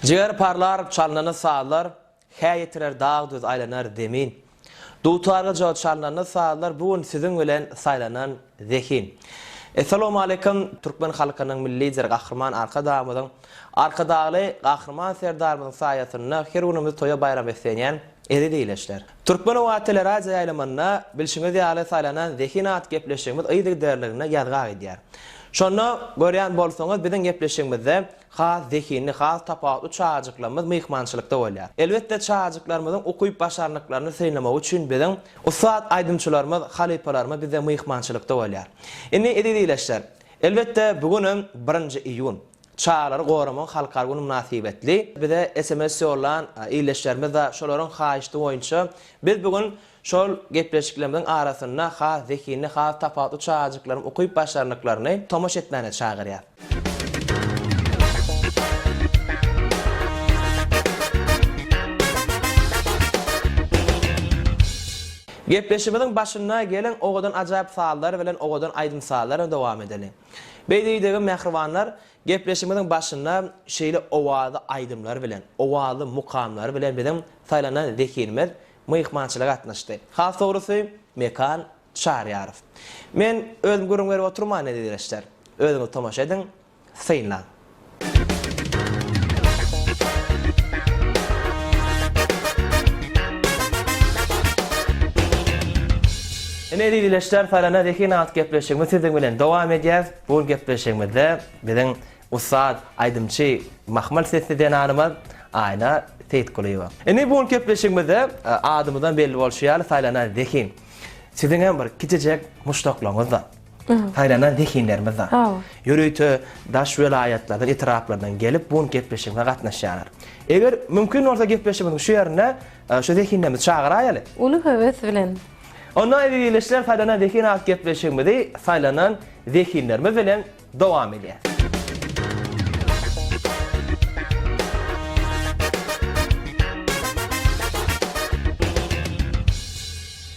Jiger parlar, çalnany sazlar, Hä ýetirer dag-düz aýlanar zemin. Dutar gyjagy çalnany sazlar Bu gün siziň bilen saýlanan zehin. Essalawmaleýkim Türkmen halkynyň Milli Lideri Gahryman Arkadagymyzyň, Arkadagly Gahryman Serdarymyzyň saýasynda her günümiz toýa baýrama beslenýän eziz ildeşler. Türkmen owazy teleradio ýaýlymynda bilşiňiz ýaly saýlanan zehin atly gepleşigimiz yzygiderligine ýazga gidýär. Şonda görýän bolsaňyz biziň gepleşigimizde Has zehinli, has tapawutly çagajyklarymyz myhmançylykda bolýar. Elbetde, çagajyklarymyzyň ukyp-başarnyklaryny synlamak üçin biziň ussat aýdymçylarymyz, halypalarymyz bizde myhmançylykda bolýar. Indi, eziz ildeşler, elbetde, bu günem birinji iýun, Çagalary goramagyň halkara güni mynasybetli bize sms ýollan ildeşlerimiz-de şolaryň haýyşty boýunça biz bu gün Şol gepleşiklerimiziň arasynda has zehinli, has tapawutly çagajyklaryň ukyp-başarnyklaryny tomaşa etmäne çagyrýar. Gepleşigimiziň başynda geliň owadan ajaýyp sazlar bilen owadan aýdym-sazlar bilen dowam edeliň. Beý diýdigim mähribanlar, gepleşigimiziň başynda şeýle owazly aýdymlar bilen, owazly mukamlar bilen biziň saýlanan zehinimiz myhmançylyga gatnaşdy. Has dogrusy, Mekan Çaryýarow. Men özüm gürrüň berip oturman eziz ildeşler. Özüňiz tomaşa ediň, synlaň. Ine eziz ildeşler, Saýlana zehin atly gepleşigimiz siziň bilen dowam edýär. Bu gün gepleşigimizde biziň Ussat aýdymçy, mahmal sesli zenanymyz Aýna Seýitgulyýewa. Indi bu günki gepleşigimizde adymyzdan belli bolşy ýaly saýlanan zehin. Siziň hem bir kiçijek muşdaklaryňyz bar. Saýlanan zehinlerimiz bar. Ýörite daş welaýatlardan, etraplardan gelip bu günki gepleşigimize gatnaşýarlar. Eger mümkin bolsa gepleşigimiziň şu ýerinde şu zehinlerimizi çagyraýaly. Uly höwes bilen. Onda eziz ildeşler saýlanan zehin atly gepleşigimizi saýlanan zehinlerimiz bilen dowam edýär.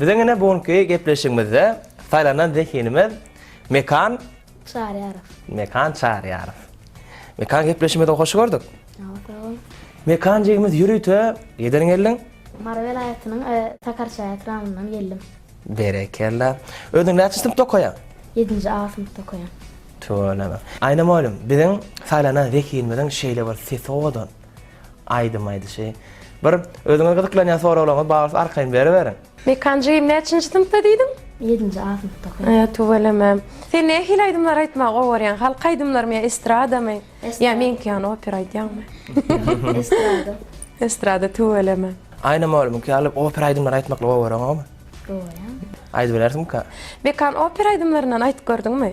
Biziň ine bu günki gepleşigimizde saýlanan zehinimiz Mekan Çaryýarow. Mekan Çaryýarow. Mekan gepleşigimize hoş gördük. Sag bol. Mekan jigimiz ýörite nireden geldiň? Mary welaýatynyň Sakarçäge etrabyndan geldim. Berekella. Özüň näçinji synpda okaýaň? Ýedinji A synpda okaýan. Tüweleme. Aýna mugallym, biziň saýlanan zehinimiziň şeýle bir sesi owadan. Aýdym aýdyşy. Bir özüňiz gyzyklanýan soraglaryňyz bar bolsa arkaýyn beriberiň. Mekan jigim näçinji synpda diýdiň? Ýedinji A synpda okaýan. Tüweleme. Sen nähili aýdymlar aýtmagy gowy görýäň? Halk aýdymlarymy ýa estradamy? Ýa meňki ýaly opera aýdýaňmy? Estrada. Estrada tüweleme. Aýna mugallymyňky ýaly opera aýdymlary aýtmaklygy gowy göreňokmy? Gowy. Aýdyp bilersiňmika? Mekan opera aýdymlaryndan aýdyp gördüňmi?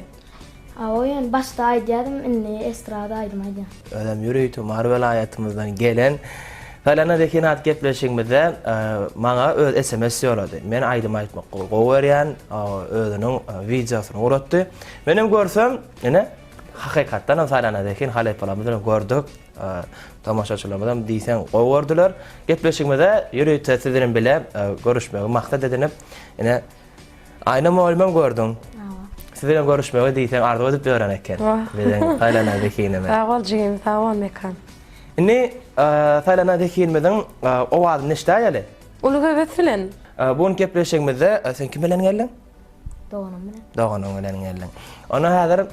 Hawa ýöne başda aýdýadym indi estrada aýdym aýdýan. Özem ýörite Mary welaýatymyzdan gelen Saýlana zehin atly gepleşigimizde maňa öz sms ýollady. Men aýdym aýtmak gowy görýän, özüniň wideosyny ugratdy. Menem görsem, ine, hakykatdan hem Saýlana zehin halypalarymyz bilen gördük. Tomaşaçylarymyzam diýseň gowy gördüler. Gepleşigimize ýörite siz bilen bile görüşmegi maksat edinip, ine, Aýna mugallymam gördüň. Siz bilen görüşmegi diýseň arzuw edip ýören eken. Biziň saýlanan zehinimiz. Sag bol jigim, sag bol Mekan. Indi saýlanan zehinimiziň owazyny eşidäýeli. Uly höwes bilen. Bu gün gepleşigimizde sen kim bilen geldiň? Doganym bilen. Doganyň bilen geldiň. Onda häzir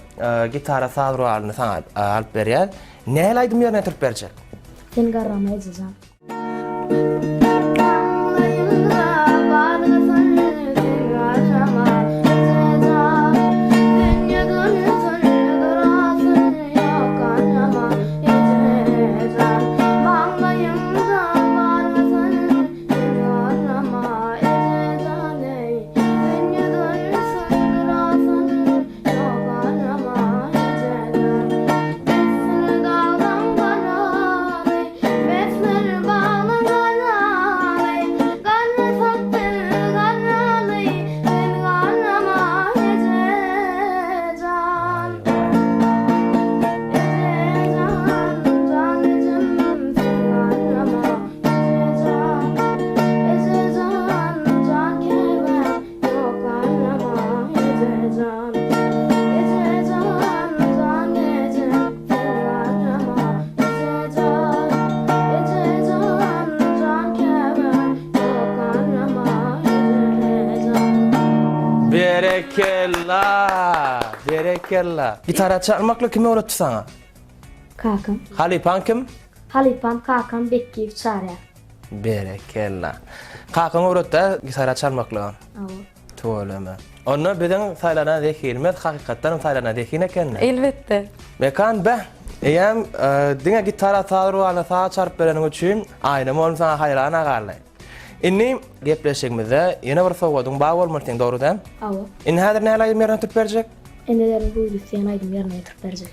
gitara saz guralyny saňa alyp berýäs. Nähili aýdym ýerine ýetirip berjek? Sen garrama ejejan. Berekella. Gitara çalmaklygy kim öwretdi saňa? Kakam. Halypaň kim? Halypam kakam Bekgiýew Çaryýar. Berekella. Kakaň öwretdä gitara çalmaklygy? Hawa. Tüweleme. Onda biziň saýlanan zehinimiz hakykatdanam saýlanan zehin eken-dä. Elbetde. Mekan beh, eýýäm diňe gitara saz urganda saz çalyp bereniň üçin Aýna mugallym saňa haýrana galdy. Indi gepleşigimizde ýene bir sowgadyň bar bolmaly seň, dogry däl? Hawa. Indi häzir nähili aýdym ýerine ýetirip berjek? Eneleriň buýrusy diýen aýdymy ýerine ýetirip berjek.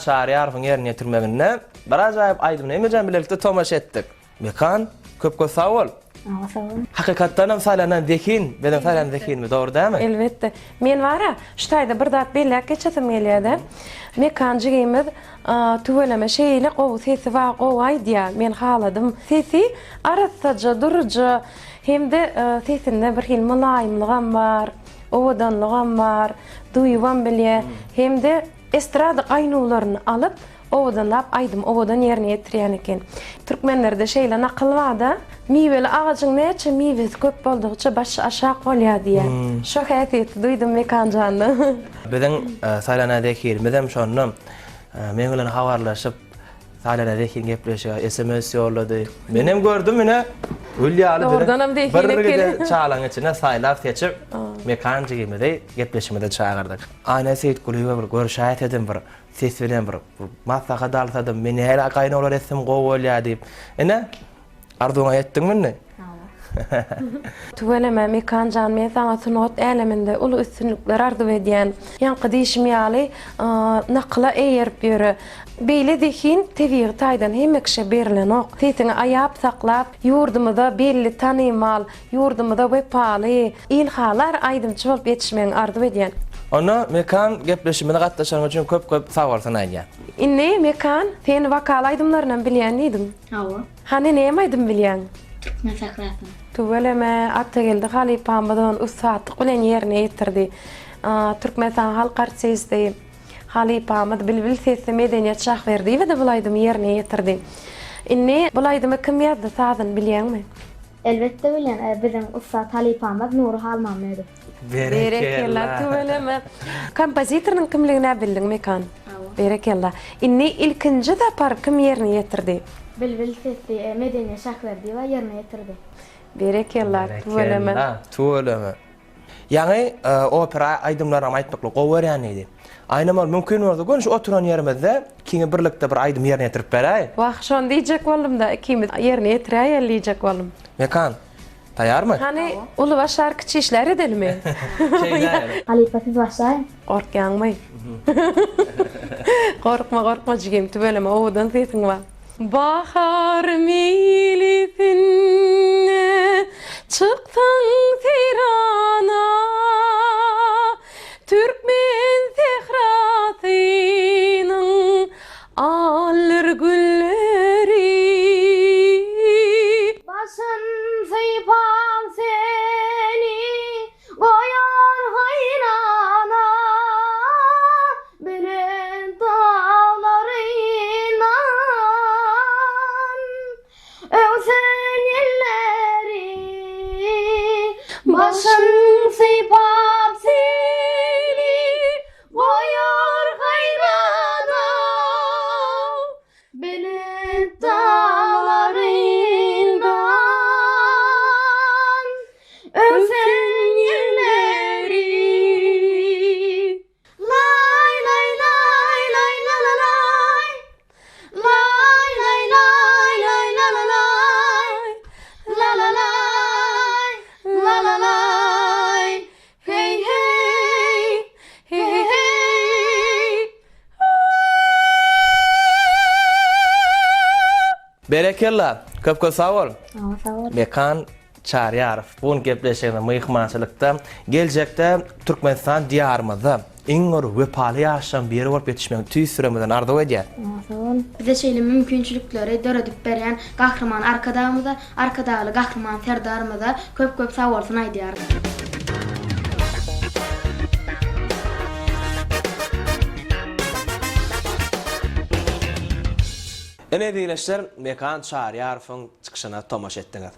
Çaryýarowyň ýerine ýetirmeginde bir ajaýyp aýdymyna hemmejan bilelikde tomaşa etdik. Mekan, köp köp sag bol! Hawa, sag boluň. Hakykatdan hem saýlanan zehin, biziň saýlan zehinimiz, dogry dälmi? Elbetde. Men bar-a, şu taýda bir zat belläp geçesim gelýär-de. Mekan jigimiz tüweleme şeýle gowy sesi bar, gowy aýdýar. Men haladym. Sesi arassaja, duruja hem-de sesinde bir hili mylaýymlygam bar, owadanlygam bar, duýubam bilýär. Hem-de estrada gaýnawlaryny alyp, Owadanlap aýdym owadan ýerine ýetirýän eken. Türkmenlerde şeýle nakyl barda, Miweli agajyň näçe miwesi köp boldugyça başy aşak bolýar diýýär. Şo häsiýeti duýdum Mekanjanda. Biziň Saýlana Zehinimizem şonda meň bilen habarlaşyp, Saýlana Zehin gepleşige sms ýollady. Menem gördüm ine, gül ýaly Dogrudanam zehin ekeni. Bir giden çagalaň içinde saýlap seçip Mekan jigimizi gepleşigimize çagyrdyk. Aýna Seýitgulyýewa bir görşäýsedim bir Ses bilen bir maslahat alsadym, men nähili gaýynoglar etsem gowy bolýar diýip. Ine, arzuwyňa ýetdiňmi indi? Hawa. Tüweleme Mekan jan men saňa sungat äleminde uly üstünlikler arzuw edýän. Ýaňky diýşim ýaly nakyla eýerip ýöre. Beýle zehin tebigy taýdan hemme kişä berilenok. Sesiňi aýap saklap ýurdumyza belli tanymal Ýurdumyza wepaly, ilhalar aýdymçy bolup ýetişmegiňi arzuw edýän. Onda Mekan gepleşigimize gatnaşanyň üçin köp köp sagbolsun aýdýan. Indi Mekan sen wokal aýdymlarynam bilýän diýdiň. Hawa. Hany näme aýdym bilýäň? Türkmen sährasyny. Tüweleme Atageldi halypamyz ony ussatlyk bilen ýerine ýetirdi. Türkmenistanyň halk artisti, halypamyz bilbil sesli Medeniýet Şahberdiýewa-da bul aýdymy ýerine ýetirdi. Indi bul aýdymy kim ýazdy sazyny bilýäňmi? Elbetde bilýän, biziň ussat halypamyz Nury Halmammedow. Berekella, tüweleme. Kompozitorynyň kimligin-ä bildiň, Mekan. Hawa. Berekella. Indi ilkinji sapar kim ýerine ýetirdi? Bilbil sesli Medeniýet Şahberdiýewa ýerine ýetirdi. Berekella, tüweleme. Berekella, tüweleme. Ýaňy opera aýdymlaram aýtmaklygy gowy görýän diýdi. Aýnam ol mümkin bolsa göni şu oturan ýerimizde ikiňi birlikde bir aýdym ýerine ýetirip beräý. Wah, şony diýjek boldum-da, ikimiz ýerine ýetiräýeli diýjek boldum. Mekan, taýýarmy? Hany, uly başlar, kiçi işler edelimi? Şeýdäýeli. Halypa siz başlaýyň. Gorkýaňmy? Gorkma, gorkma jigim, tüweleme owadan sesiň bar. Bahar meýlisinde çyksaň seýrana, Türkmen sährasynyň aldyr gülleri. Başyn sypap seni Goýar haýrana belent daglaryndan Öwsen ýelleri Başyn sypap seni goýar haýrana Belent daglaryndan öwsen ýelleri. Laý laý laý laý la la laý. Laý laý laý laý la la laý. La la laý, la la laý. Heý heý, heý heý. Berekella! Köp köp sag bol! Saňa sag bol. Mekan Çaryýarow bu gün gepleşigimize myhmançylykda geljekde Türkmenistan diýarymyzda iň bir wepaly ýaşlaryň biri bolup ýetişmegini tüýs ýüregimizden arzuw edýäs. Saňa sag bol. Bize şeýle mümkinçilikleri döredip berýän Gahryman Arkadagymyza, Arkadagly Gahryman Serdarymyza köp-köp sagbolsun aýdýarys. Ine ildeşler Mekan Çaryýarowyň çykyşyna tomaşa etdiňiz.